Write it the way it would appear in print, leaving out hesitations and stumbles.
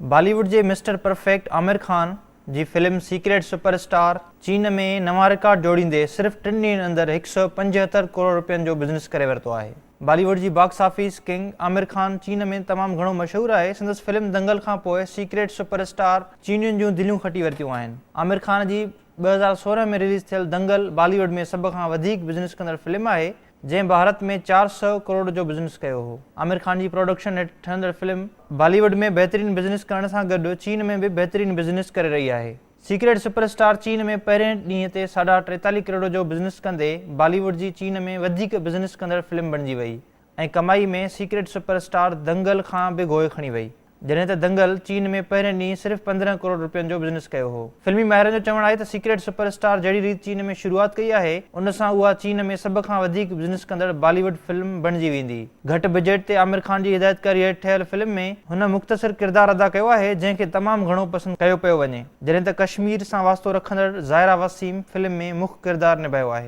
بالي wood جي mister perfect Aamir Khan جي film secret super star چين ۾ نوان رڪارڊ جوڙيندي صرف ٽن ڏينهن اندر 175 ڪروڙ رپين جو بزنس ڪري ورتو آهي. بالي ووڊ جي box office king Aamir Khan چين ۾ تمام گهڻو مشهور آهي، سندس فلم دنگل کان پوء سيڪريٽ سپر اسٽار چينين جون دليون کٽي ورتيون آهن. عامر خان جي 2016 ۾ رليز ٿيل دنگل بالي ووڊ ۾ سڀ کان وڌيڪ بزنس ڪندڙ فلم آهي، جنهن ڀارت ۾ 400 ڪروڙ جو بزنس ڪيو هو. عامر خان جي پروڊڪشن هيٺ ٺهندڙ فلم بالي ووڊ ۾ بهترين بزنس ڪرڻ سان گڏ چين ۾ به بهترين بزنس ڪري رهي آهي. سيڪريٽ سپر اسٽار چين ۾ پهرين ڏينهن تي ساڍا ٽيتاليهه ڪروڙ جو بزنس ڪندي بالي ووڊ جي چين ۾ وڌيڪ بزنس ڪندڙ فلم بڻجي وئي ۽ ڪمائي ۾ سيڪريٽ سپر اسٽار دنگل کان به گوء کڻي وئي. جڏهن ته دنگل چين ۾ پهرين ڏينهن صرف 15 ڪروڙ رپين جو بزنس ڪيو هو. فلمي ماهرن جو چوڻ آهي ته سيڪريٽ سپر اسٽار جهڙي ريت چين ۾ شروعات ڪئي آهي، ان سان اها چين ۾ سڀ کان وڌيڪ بزنس ڪندڙ بالي ووڊ فلم بڻجي ويندي. گهٽ بجيٽ تي عامر خان جي هدايتڪاري هيٺ ٺهيل فلم ۾ هن مختصر ڪردار ادا ڪيو آهي، جنهن کي تمام گهڻو پسند ڪيو پيو وڃي. جڏهن ته ڪشمير سان واسطو رکندڙ زائره وسيم فلم ۾ مک ڪردار نڀايو آهي.